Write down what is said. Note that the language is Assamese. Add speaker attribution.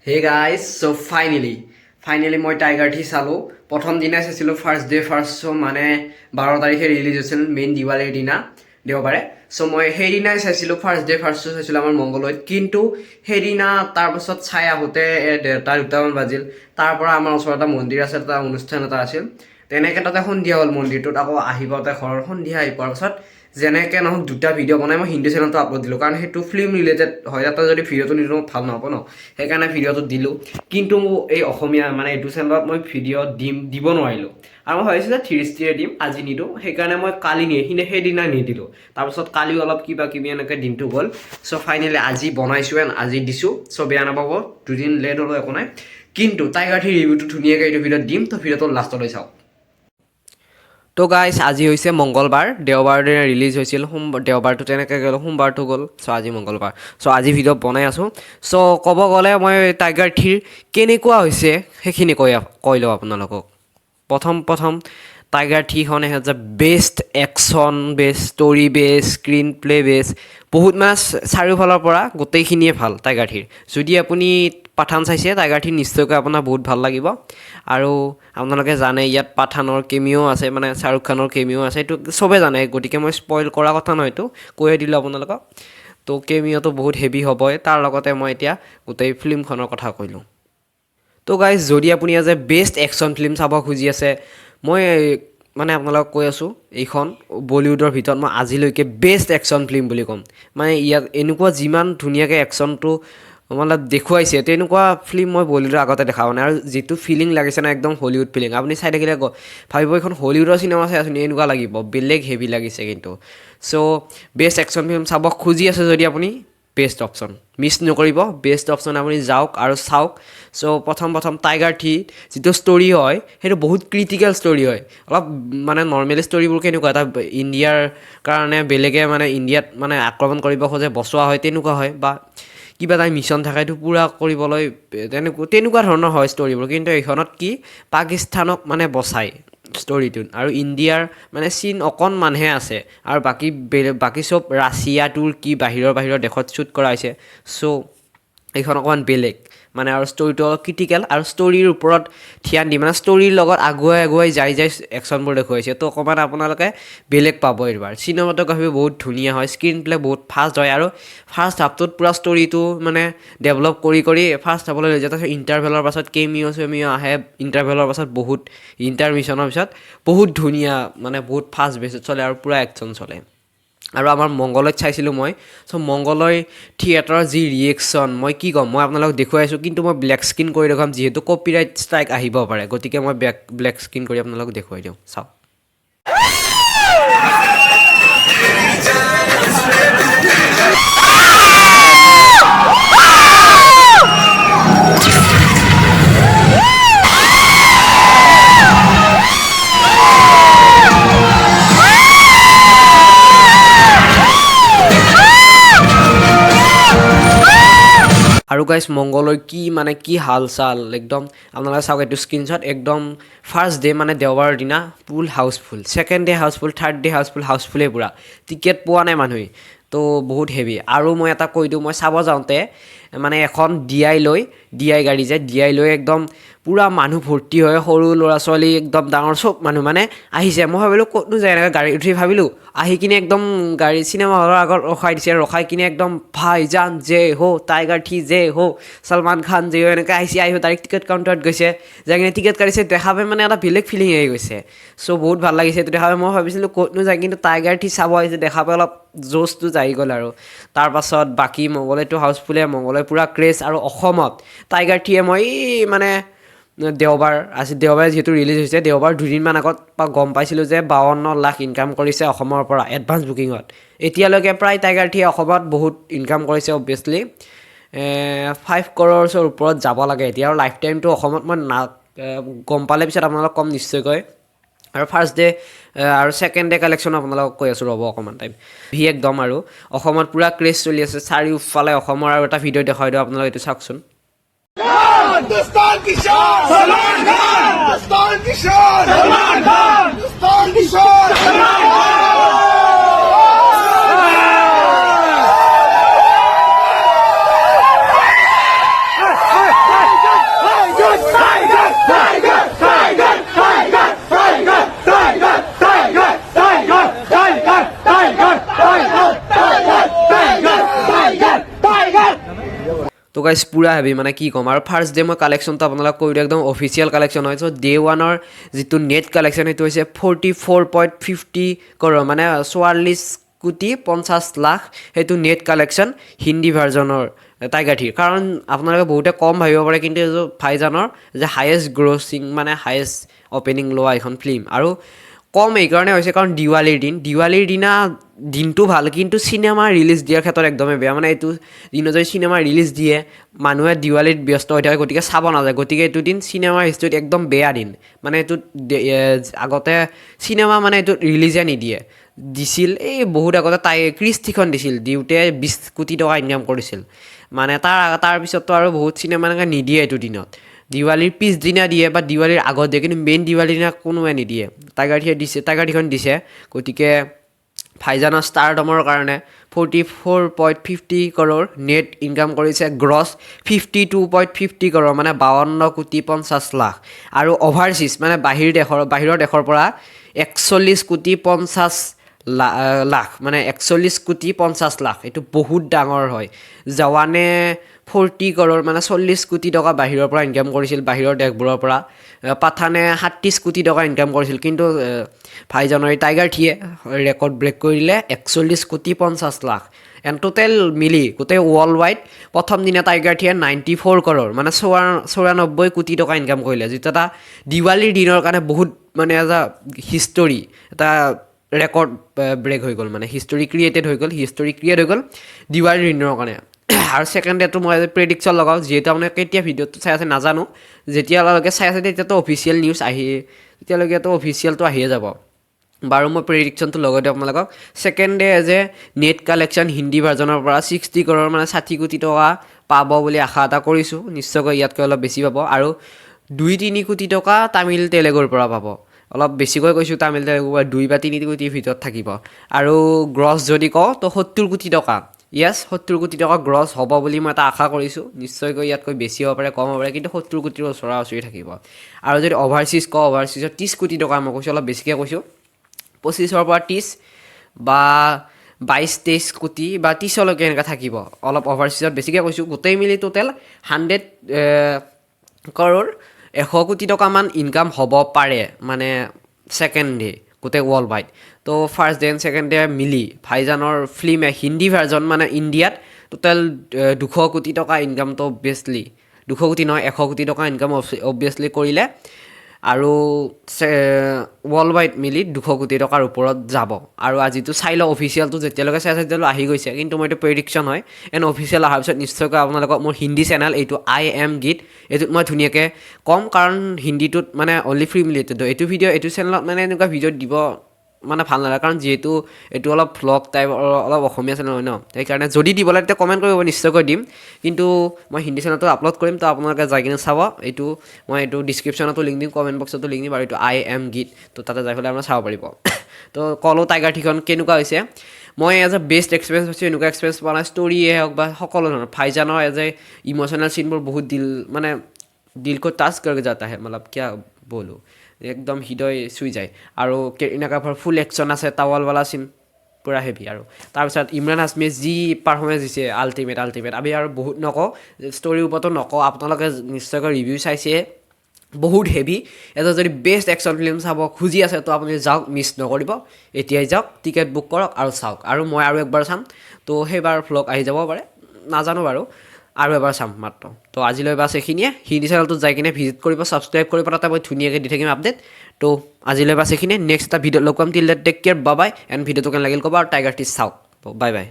Speaker 1: Hey guys, so finally মই টাইগাৰ থ্ৰী চালোঁ। প্ৰথম দিনাই চাইছিলোঁ, ফাৰ্ষ্ট ডে ফাৰ্ষ্ট শ্ব'। মানে 12 তাৰিখে ৰিলিজ হৈছিল, মেইন দিৱালীৰ দিনা, দেওবাৰে। চ' মই সেইদিনাই চাইছিলোঁ, ফাৰ্ষ্ট ডে ফাৰ্ষ্ট শ্ব' চাইছিলোঁ আমাৰ মংগলদৈত। কিন্তু সেইদিনা তাৰপাছত চাই আহোঁতে 1:30 2টামান বাজিল। তাৰ পৰা আমাৰ ওচৰত এটা মন্দিৰ আছে, এটা অনুষ্ঠান এটা আছিল। তেনেকৈ তাতে সন্ধিয়া হ'ল মন্দিৰটোত। আকৌ আহি পাওঁতে ঘৰৰ সন্ধিয়া আহি পোৱাৰ পাছত যেনেকৈ নহওক দুটা ভিডিঅ' বনাই মই হিন্দী চেনেলটো আপলোড দিলোঁ, কাৰণ সেইটো ফিল্ম ৰিলেটেড হয়। তাতে যদি ভিডিঅ'টো নিদিওঁ ভাল নহ'ব ন, সেইকাৰণে ভিডিঅ'টো দিলোঁ। কিন্তু এই অসমীয়া মানে এইটো চেনেলত মই ভিডিঅ' দিব নোৱাৰিলোঁ। আৰু মই ভাবিছোঁ যে থ্ৰিয়ে দিম, আজি নিদিওঁ। সেইকাৰণে মই কালি সেইদিনা নিদিলোঁ। তাৰপাছত কালিও অলপ কিবা কিবি এনেকৈ দিনটো গ'ল। চ' ফাইনেলি আজি বনাইছোঁ এণ্ড আজি দিছোঁ। চ' বেয়া নাপাব, দুদিন লেট হ'লেও একো নাই। কিন্তু টাইগাৰ থ্ৰী ৰিভিউটো ধুনীয়াকৈ এইটো ভিডিঅ'ত দিম, তো ভিডিঅ'টো লাষ্টলৈ চাওক। তো গাইছ, আজি হৈছে মংগলবাৰ। দেওবাৰৰ দিনা ৰিলিজ হৈছিল। দেওবাৰটো তেনেকৈ গ'ল, সোমবাৰটো গ'ল। চ' আজি মংগলবাৰ। চ' আজি ভিডিঅ' বনাই আছোঁ। চ' ক'ব গ'লে মই টাইগাৰ থ্ৰীৰ কেনেকুৱা হৈছে সেইখিনি কৈ লওঁ আপোনালোকক। প্ৰথম প্ৰথম tiger থ্ৰীখন has a best action, best story, best screenplay, best বহুত মানে চাৰিওফালৰ পৰা গোটেইখিনিয়ে ভাল টাইগাৰ থ্ৰীৰ। যদি আপুনি পাঠান চাইছে, টাইগাৰ থ্ৰী নিশ্চয়কৈ আপোনাৰ বহুত ভাল লাগিব। আৰু আপোনালোকে জানে ইয়াত পাঠানৰ কেমিঅ' আছে, মানে শ্বাহৰুখ খানৰ কেমিঅ' আছে। এইটো চবেই জানে, গতিকে মই স্পইল কৰা কথা নহয়, এইটো কৈয়ে দিলোঁ আপোনালোকক। তো কেমিঅ'টো বহুত হেভি হ'বই। তাৰ লগতে মই এতিয়া গোটেই ফিল্মখনৰ কথা কৈ লওঁ। তো গাইজ, যদি আপুনি as a best action film চাব খুজি আছে, মই মানে আপোনালোকক কৈ আছোঁ, এইখন বলিউডৰ ভিতৰত মই আজিলৈকে বেষ্ট একশ্যন ফিল্ম বুলি ক'ম। মানে ইয়াত এনেকুৱা যিমান ধুনীয়াকৈ একশ্যনটো মানে দেখুৱাইছে, তেনেকুৱা ফিল্ম মই বলিউডৰ আগতে দেখা নাই। আৰু যিটো ফিলিং লাগিছে ন, একদম হলিউড ফিলিং। আপুনি চাই থাকিলে ভাবিব এইখন হলিউডৰ চিনেমা চাই আছোঁ, এনেকুৱা লাগিব। বেলেগ হেভি লাগিছে কিন্তু। চ' বেষ্ট একশ্যন ফিল্ম চাব খুজি আছে যদি আপুনি, বেষ্ট অপশ্যন, মিছ নকৰিব। বেষ্ট অপশ্যন, আপুনি যাওক আৰু চাওক। চ' প্ৰথম প্ৰথম টাইগাৰ থ্ৰী যিটো ষ্টৰি হয়, সেইটো বহুত ক্ৰিটিকেল ষ্টৰি হয় অলপ। মানে নৰ্মেলি ষ্টৰিবোৰ কেনেকুৱা, এটা ইণ্ডিয়াৰ কাৰণে বেলেগে মানে ইণ্ডিয়াত মানে আক্ৰমণ কৰিব খোজে, বচোৱা হয়, তেনেকুৱা হয়, বা কিবা এটা মিছন থাকে, সেইটো পূৰা কৰিবলৈ তেনেকুৱা ধৰণৰ হয় ষ্টৰিবোৰ। কিন্তু এইখনত কি, পাকিস্তানক মানে বচায় ষ্টৰিটোত আৰু ইণ্ডিয়াৰ মানে চিন অকণমানহে আছে আৰু বাকী বেলেগ বাকী চব ৰাছিয়া, তুৰ্কী, বাহিৰৰ বাহিৰৰ দেশত শ্বুট কৰা হৈছে। চ' এইখন অকণমান বেলেগ মানে আৰু ষ্টৰিটো অলপ ক্ৰিটিকেল আৰু ষ্টৰিৰ ওপৰত ধ্যান দি মানে ষ্টৰিৰ লগত আগুৱাই আগুৱাই যাই যাই একশ্যনবোৰ দেখুৱাইছে। তো অকণমান আপোনালোকে বেলেগ পাব এইবাৰ। চিনেমাটোগ্ৰাফী বহুত ধুনীয়া হয়, স্ক্ৰীণ প্লে বহুত ফাষ্ট হয় আৰু ফাৰ্ষ্ট হাফটোত পূৰা ষ্টৰিটো মানে ডেভেলপ কৰি কৰি ফাৰ্ষ্ট হাফলৈ লৈ যায়। তাৰপিছত ইণ্টাৰভেলৰ পাছত কেমিঅ' চেমিঅ' আহে। ইণ্টাৰভেলৰ পাছত বহুত ইণ্টাৰমিশ্যনৰ পিছত বহুত ধুনীয়া মানে বহুত ফাষ্ট বেছত চলে আৰু পূৰা একশ্যন চলে। আৰু আমাৰ মংগলদৈত চাইছিলোঁ মই। চ' মংগলদৈ থিয়েটাৰৰ যি ৰিয়েকশ্যন, মই কি ক'ম! মই আপোনালোকক দেখুৱাই আছোঁ, কিন্তু মই ব্লেক স্ক্ৰীণ কৰি দেখুৱাম, যিহেতু কপিৰাইট ষ্ট্ৰাইক আহিব পাৰে। গতিকে মই ব্লেক স্ক্ৰীণ কৰি আপোনালোকক দেখুৱাই দিওঁ, চাওক। আৰু গাইছ, মংগলদৈ কি মানে কি হাল চাল একদম, আপোনালোকে চাওক এইটো স্ক্ৰীনশ্বট। একদম ফাৰ্ষ্ট ডে মানে দেওবাৰৰ দিনা full housefull, second day housefull, third day housefull, হাউচফুলেই পূৰা। টিকেট পোৱা নাই মানুহে, তো বহুত হেভি। আৰু মই এটা কৈ দিওঁ, মই চাব যাওঁতে মানে এখন ডি আই লৈ, ডি আই গাড়ী যে, ডি আই লৈ একদম পূৰা মানুহ ভৰ্তি হয়। সৰু ল'ৰা ছোৱালী, একদম ডাঙৰ চব মানুহ মানে আহিছে। মই ভাবিলোঁ ক'তনো যায় এনেকৈ গাড়ী উঠি ভাবিলোঁ, আহি কিনে একদম গাড়ী চিনেমা হলৰ আগত ৰখাই দিছে। ৰখাই কিনে একদম "ভাইজান জে হো, টাইগাৰ থ্ৰী জে হো, ছলমান খান জে হো" এনেকৈ আহিছে। আহি ডাইৰেক্ট টিকেট কাউণ্টাৰত গৈছে, যাই কিনে টিকেট কাটিছে। দেখা পাই মানে এটা বেলেগ ফিলিং আহি গৈছে। চ' বহুত ভাল লাগিছে এইটো দেখা পাই। মই ভাবিছিলোঁ ক'তনো যায়, কিন্তু টাইগাৰ থ্ৰী চাব আহিছে, দেখা পাই অলপ জ'চটো জাগি গ'ল। আৰু তাৰপাছত বাকী মংগলদৈটো হাউচফুলে, মংগলদৈ পূৰা ক্ৰেজ। আৰু অসমত টাইগাৰ থ্ৰীয়ে মই মানে দেওবাৰ আজি দেওবাৰে যিহেতু ৰিলিজ হৈছে, দেওবাৰ দুদিনমান আগত গম পাইছিলোঁ যে 52 লাখ ইনকাম কৰিছে অসমৰ পৰা এডভান্স বুকিঙত। এতিয়ালৈকে প্ৰায় টাইগাৰ থ্ৰীয়ে অসমত বহুত ইনকাম কৰিছে। অবভিয়াছলি 5 ক্ৰ'ৰ্ছৰ ওপৰত যাব লাগে এতিয়া। আৰু লাইফ টাইমটো অসমত মই না গম পালে পিছত আপোনালোকক ক'ম নিশ্চয়কৈ। আৰু ফাৰ্ষ্ট ডে আৰু ছেকেণ্ড ডে কালেকশ্যন আপোনালোকক কৈ আছোঁ, ৰ'ব অকণমান টাইম। ভি একদম আৰু অসমত পূৰা ক্ৰেজ চলি আছে চাৰিওফালে অসমৰ। আৰু এটা ভিডিঅ' দেখুৱাই দিওঁ আপোনালোক, এইটো চাওকচোন।
Speaker 2: हिंदुस्तान की शान सलमान खान, हिंदुस्तान की शान सलमान खान, हिंदुस्तान की शान सलमान खान।
Speaker 1: তো গাইজ, পূৰা হেভি, মানে কি ক'ম আৰু। ফাৰ্ষ্ট ডে মই কালেকশ্যনটো আপোনালোক কৈ দিওঁ, একদম অফিচিয়েল কালেকশ্যন হয়। চ' ডে ওৱানৰ যিটো নেট কালেকশ্যন, সেইটো হৈছে 44.50 crore, মানে 44 কোটি 50 লাখ। সেইটো নেট কালেকশ্যন হিন্দী ভাৰ্জনৰ টাইগাৰ থ্ৰীৰ। কাৰণ আপোনালোকে বহুতে কম ভাবিব পাৰে, কিন্তু এইটো ভাইজানৰ যে হায়েষ্ট গ্ৰ'ছিং, মানে হায়েষ্ট অ'পেনিং লোৱা এখন ফিল্ম। আৰু কম এইকাৰণে হৈছে, কাৰণ দিৱালীৰ দিন, দিৱালীৰ দিনা দিনটো ভাল, কিন্তু চিনেমা ৰিলিজ দিয়াৰ ক্ষেত্ৰত একদমেই বেয়া। মানে এইটো দিনত যদি চিনেমা ৰিলিজ দিয়ে, মানুহে দিৱালীত ব্যস্ত হৈ থাকে, গতিকে চাব নাযায়। গতিকে এইটো দিন চিনেমাৰ হিষ্ট্ৰীত একদম বেয়া দিন। মানে এইটোত আগতে চিনেমা মানে এইটোত ৰিলিজে নিদিয়ে। দিছিল এই বহুত আগতে, তাই ক্ৰিছ থ্ৰীখন দিছিল, দিওঁতে 20 কোটি টকা ইনকাম কৰিছিল। মানে তাৰপিছততো আৰু বহুত চিনেমা এনেকৈ নিদিয়ে এইটো দিনত। দিৱালীৰ পিছদিনা দিয়ে বা দিৱালীৰ আগত দিয়ে, কিন্তু মেইন দিৱালীৰ দিনা কোনোৱে নিদিয়ে। টাইগাৰ থ্ৰীয়ে দিছে, টাইগাৰ থ্ৰীখন দিছে। গতিকে ভাইজানৰ ষ্টাৰডমৰ কাৰণে 44.50 crore net income কৰিছে, gross 52.50 crore, মানে 52 কোটি 50 লাখ। আৰু অভাৰচিজ, মানে বাহিৰৰ দেশৰ পৰা 41 কোটি 50 লাখ, মানে 41 কোটি 50 লাখ। এইটো বহুত ডাঙৰ হয়। জৱানে 40 কৰ'ৰ, মানে 40 কোটি টকা বাহিৰৰ পৰা ইনকাম কৰিছিল, বাহিৰৰ দেশবোৰৰ পৰা। পাঠানে 37 কোটি টকা ইনকাম কৰিছিল। কিন্তু ভাইজানৰ এই টাইগাৰ থ্ৰীয়ে ৰেকৰ্ড ব্ৰেক কৰি দিলে, 41 কোটি 50 লাখ। এণ্ড টোটেল মিলি গোটেই ৱৰ্ল্ড ৱাইড প্ৰথম দিনা টাইগাৰ থ্ৰীয়ে 94 কৰ'ৰ, মানে 94 কোটি টকা ইনকাম কৰিলে, যিটো এটা দিৱালীৰ দিনৰ কাৰণে বহুত মানে এটা হিষ্টৰী, এটা ৰেকৰ্ড ব্ৰেক হৈ গ'ল, মানে হিষ্টৰী ক্ৰিয়েটেড হৈ গ'ল, হিষ্টৰী ক্ৰিয়েট হৈ গ'ল দিৱালীৰ দিনৰ কাৰণে। আৰু ছেকেণ্ড ডেটো মই প্ৰেডিকশ্যন লগাওঁ, যিহেতু আপোনালোকে কেতিয়া ভিডিঅ'টো চাই আছে নাজানো, যেতিয়ালৈকে চাই আছে তেতিয়াতো অফিচিয়েল নিউজ আহি, তেতিয়ালৈকেতো অফিচিয়েলটো আহিয়ে যাব। বাৰু, মই প্ৰেডিকশ্যনটো লগাই দিওঁ আপোনালোকক। ছেকেণ্ড ডে যে নেট কালেকশ্যন হিন্দী ভাৰ্জনৰ পৰা 60 কৰ'ৰ, মানে 60 কোটি টকা পাব বুলি আশা এটা কৰিছোঁ। নিশ্চয়কৈ ইয়াতকৈ অলপ বেছি পাব আৰু 2-3 কোটি টকা তামিল তেলেগুৰ পৰা পাব। অলপ বেছিকৈ কৈছোঁ, তামিল তেলেগুৰ পৰা 2 বা 3 কোটিৰ ভিতৰত থাকিব। আৰু গ্ৰছ যদি কওঁ তো 70 কোটি টকা। য়েছ, 70 কোটি টকা গ্ৰছ হ'ব বুলি মই এটা আশা কৰিছোঁ। নিশ্চয়কৈ ইয়াতকৈ বেছি হ'ব পাৰে, কম হ'ব পাৰে, কিন্তু 70 কোটিৰ ওচৰা ওচৰি থাকিব। আৰু যদি অভাৰচিজ কওঁ, অভাৰচিজত 30 কোটি টকা মই কৈছোঁ, অলপ বেছিকৈ কৈছোঁ, 25ৰ পৰা 30 বা 22-23 কোটি বা 30লৈকে এনেকৈ থাকিব। অলপ অভাৰচিজত বেছিকৈ কৈছোঁ। গোটেই মিলি টোটেল 100 কৰ'ৰ, 100 কোটি টকামান ইনকাম হ'ব পাৰে, মানে ছেকেণ্ড ডে গোটেই ৱৰ্ল্ড ৱাইড। তো first day and second day মিলি ভাইজানৰ ফিল্মে হিন্দী ভাৰ্জন, মানে ইণ্ডিয়াত টোটেল 200 কোটি টকা ইনকামটো অবভিয়াছলি, 200 কোটি নহয়, 100 কোটি টকা ইনকাম অবভিয়াছলি কৰিলে আৰু ৱৰ্ল্ড ৱাইড মিলি 200 কোটি টকাৰ ওপৰত যাব। আৰু আজিতো চাই লওঁ অফিচিয়েলটো, যেতিয়ালৈকে চাই আছে তেতিয়ালৈ আহি গৈছে, কিন্তু মই এইটো প্ৰেডিকশ্যন হয়। এণ্ড অফিচিয়েল অহাৰ পিছত নিশ্চয়কৈ আপোনালোকক মোৰ হিন্দী চেনেল এইটো I am গীত, এইটোত মই ধুনীয়াকৈ ক'ম। কাৰণ হিন্দীটোত মানে অনলি ফিল্ম ৰিলেটেড। এইটো ভিডিঅ', এইটো চেনেলত মানে এনেকুৱা ভিডিঅ' দিব মানে ভাল নালাগে, কাৰণ যিহেতু এইটো অলপ ভ্লগ টাইপ, অলপ অসমীয়া চেনেল হয় ন। সেইকাৰণে যদি দিব লাগে তেতিয়া কমেণ্ট কৰিব, নিশ্চয়কৈ দিম। কিন্তু মই হিন্দী চেনেলটো আপলোড কৰিম, তো আপোনালোকে যাই কিনে চাব। এইটো মই এইটো ডিছক্ৰিপশ্যনতো লিংক দিম, কমেণ্ট বক্সতো লিংক দিম। আৰু এইটো I am গীত, তো তাতে যাই পেলাই আপোনাৰ চাব পাৰিব। তো ক'লো টাইগাৰ থ্ৰীখন কেনেকুৱা হৈছে। মই এজ এ বেষ্ট এক্সপিৰিয়েঞ্চ পাইছোঁ, এনেকুৱা এক্সপিৰিয়েঞ্চ পোৱা নাই। ষ্টৰিয়ে হওক বা সকলো ধৰণৰ ভাইজানৰ এজ এ ইম'চনেল চিনবোৰ বহুত दिल, মানে दिल को টাচ कर जाता है, मतलब क्या बोलूँ, একদম হৃদয় চুই যায়। আৰু কেৰিনা কাপুৰ ফুল একশ্যন আছে, টাৱালৱালা চিন পূৰা হেভি। আৰু তাৰপিছত ইমৰান হাছমিয়ে যি পাৰফৰ্মেঞ্চ দিছে, আল্টিমেট, আল্টিমেট। আমি আৰু বহুত নকওঁ, ষ্টৰীৰ ওপৰতো নকওঁ, আপোনালোকে নিশ্চয়কৈ ৰিভিউ চাইছে। বহুত হেভি। এটা যদি বেষ্ট একশ্যন ফিল্ম চাব খুজি আছে, তো আপুনি যাওক, মিছ নকৰিব। এতিয়াই যাওক, টিকেট বুক কৰক আৰু চাওক। আৰু মই আৰু একবাৰ চাম, তো সেইবাৰ ভ্লগ আহি যাব পাৰে, নাজানো বাৰু, আৰু এবাৰ চাম মাত্ৰ। তো আজিলৈ বাছ এইখিনিয়ে। হিন্দী চেনেলটোত যাই কিনে ভিজিট কৰিব, ছাবস্ক্ৰাইব কৰিব, তাতে মই ধুনীয়াকৈ দি থাকিম আপডেট। তো আজিলৈ বাছ এইখিনিয়ে। নেক্সট এটা ভিডিঅ'ত লগ পাম। Till that, take care, bye bye and ভিডিঅ'টো কেনে লাগিল ক'ব আৰু টাইগাৰ থ্ৰী চাওক। Bye bye.